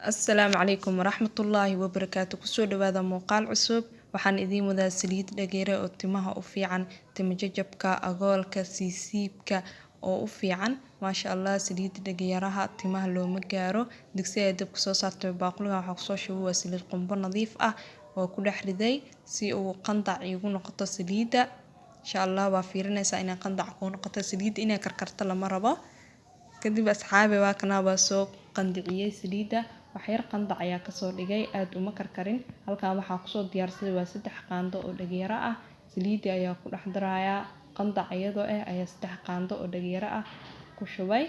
Asalaamu calaykum waraxmatullaahi wabarakaatu. Kusoo dhawaada muuqaal cusub. Waxaan idiin wadaa saliid dhageere oo timaha u fiican, timo jajabka, agoolka, siisiibka oo u fiican. Maasha Allah, saliid dhageeraha timaha looma gaaro. Digsi ayaa dabka soo saartay, baaquligan waxaa kusoo shubay waa saliid qumbo nadiif ah oo ku dhex riday si uu qandac iigu noqoto saliidda. Insha Allah waa fiirinaysaa inay qandac kuu noqoto saliidda, inay karkarto lama rabo. Kadib asxaabi, waa kana, waa soo qandiciyey saliidda, waxyar qandac ayaa kasoo dhigay, aad uma karkarin. Halkan waxaa kusoo diyaarsaday waa 3 qaando oo dhageero ah. Saliidii ayaa ku dhex darayaa, qandac iyadoo ah ayaa 3 qaando oo dhageero ah ku shubay.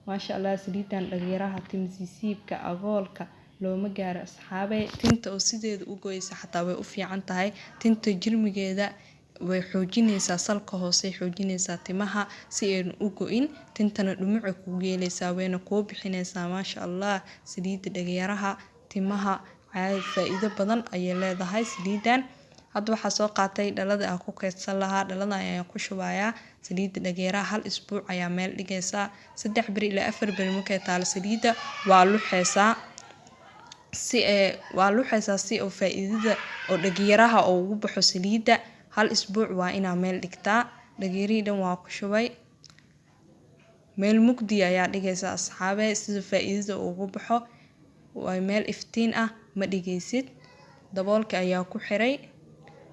Maasha Allah, saliidan dhageeraha timsiisiibka agoolka looma gaaro asxaabe. Tinta oo sideeda u goysa xataa way u fiican tahay. Tinta jirmigeeda way xoojinaysaa, salka hoose xoojinaysaa timaha si aynu u go'in. Tintana dhumucay kugu yeelaysaa, wayna kuu bixinaysaa. Maasha Allah, saliidda dhageeraha timaha faa'iido badan ayay leedahay saliidan. Hadda waxaa soo qaatay dhalada aan ku keydsan lahaa, dhalada ayaan ku shubayaa saliidda dhageeraha. Hal isbuuc ayaa meel dhigaysaa, 3 beri ilaa 4 beri markay taalo saliidda waa luxaysaa, si ee waa luxaysaa si oo faa'iidada oo dhageeraha oo ugu baxo saliidda. Hal isbuuc waa inaa meel dhigtaa. Dhageerihii dhan waa ku shubay, meel mugdi ayaa dhigaysaa asxaabe sida faa'iidada ugu baxo. Waa meel iftiin ah ma dhigaysid. Daboolka ayaa ku xiray,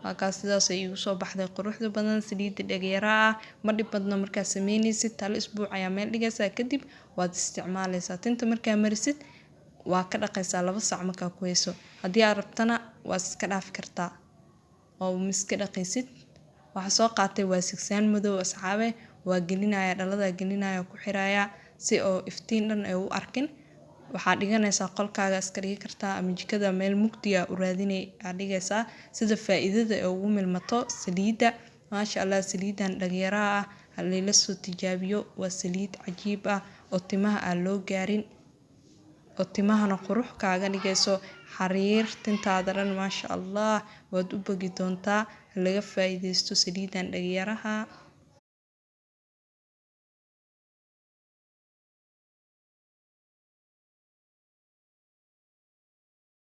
halkaas sidaas ay igu soo baxday quruxda badan saliidda dhageeraha ah. Ma dhib badna markaa sameynaysid. Hal isbuuc ayaa meel dhigaysaa, kadib waad isticmaalaysaa. Tinta markaa marisid waa ka dhaqaysaa 2 saac markaa ku hayso. Haddii aad rabtana waad iska dhaafi kartaa oo ma iska dhaqaysid. Waxaa soo qaatay waa sigsaan madow asxaabe, waa gelinaya dhalada, gelinaya, ku xiraya si oo iftiin dhan ay u arkin. Waxaa dhiganaysaa qolkaaga, iska dhigi kartaa ama jikada, meel mugdi ah u raadinay aad dhigaysaa sida faa'iidada ay ugu milmato saliidda. Maasha Allah, saliidan dhageeraha ah halayla soo tijaabiyo. Waa saliid cajiib ah oo timaha aan loo gaarin, oo timahana qurux kaaga dhigayso, xariir tintaada dhan. Maasha Allah, waad u bogi doontaa. Laga faa'iidaysto saliidan dhageeraha.